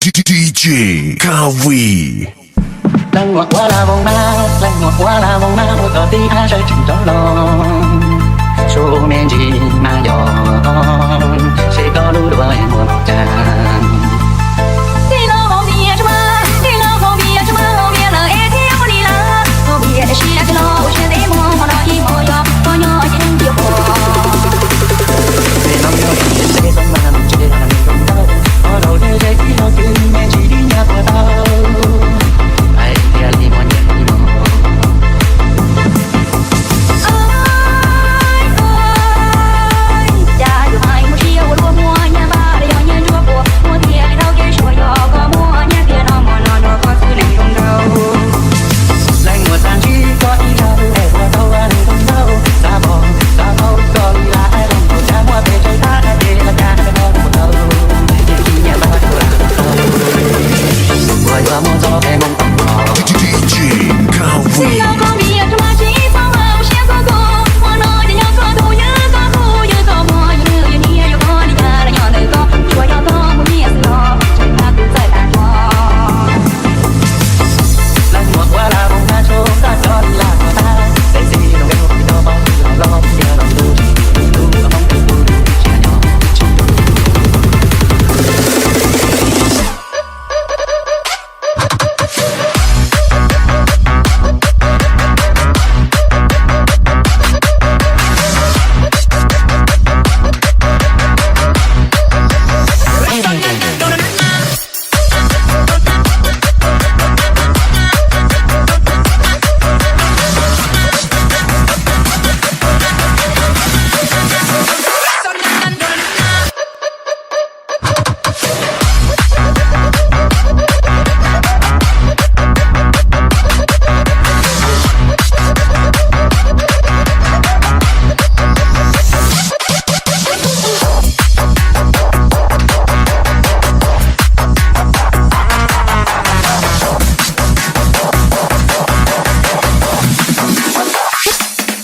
D J Kawi. Leej muam ua la voos mab, leej muam ua la voos mab, ua kom tib hab sawv tsees rov los. Suav me ntsis mas yog, seb koj lub duav muaj mob cas. Tij laug Hmoob Vias tsis muaj, tij laug Hmoob Vias tsis muaj, Hmoob Vias lawm es thiaj muaj li lawm. Hmoob Vias siab tsis los ua siab ntev muag, hmo no ib hmo yog, hmo nyob ces yeej tias puas. Tij laug Hmoob Vias tsis muaj, Hmoob Vias lawm es thiaj muaj li lawm.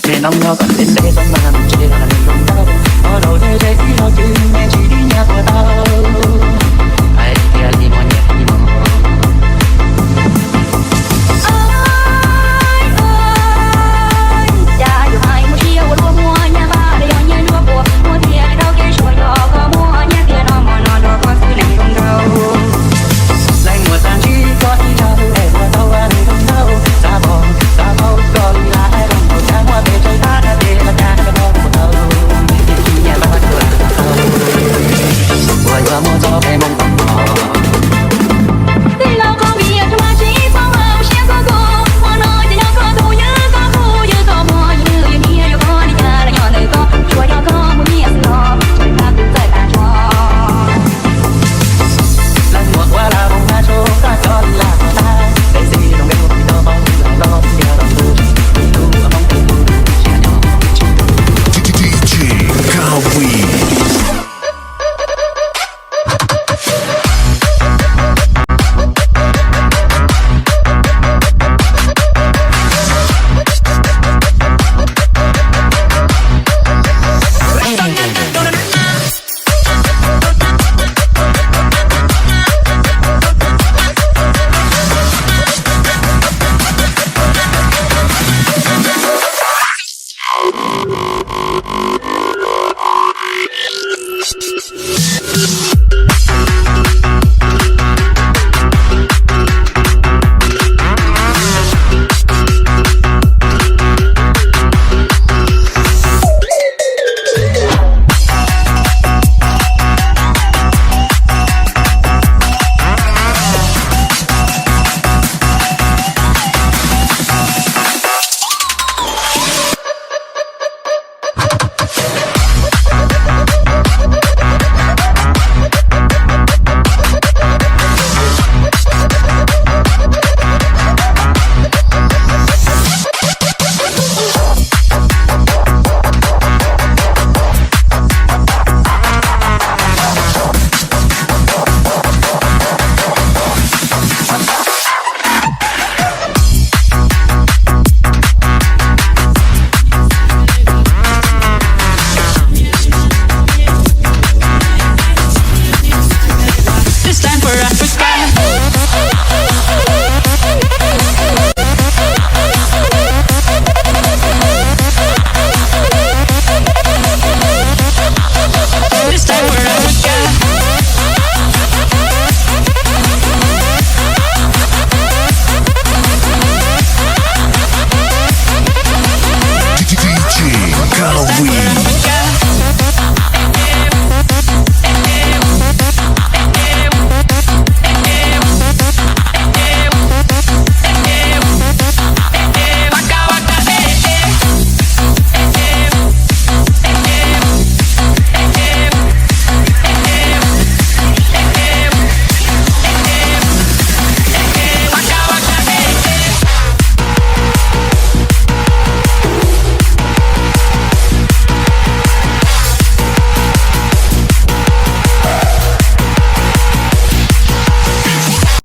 Ces noj nyob kom ntev ntev xwb mas ntshe yog nws zoo nkauj, ho rau ntshe ntshe ib lo cwb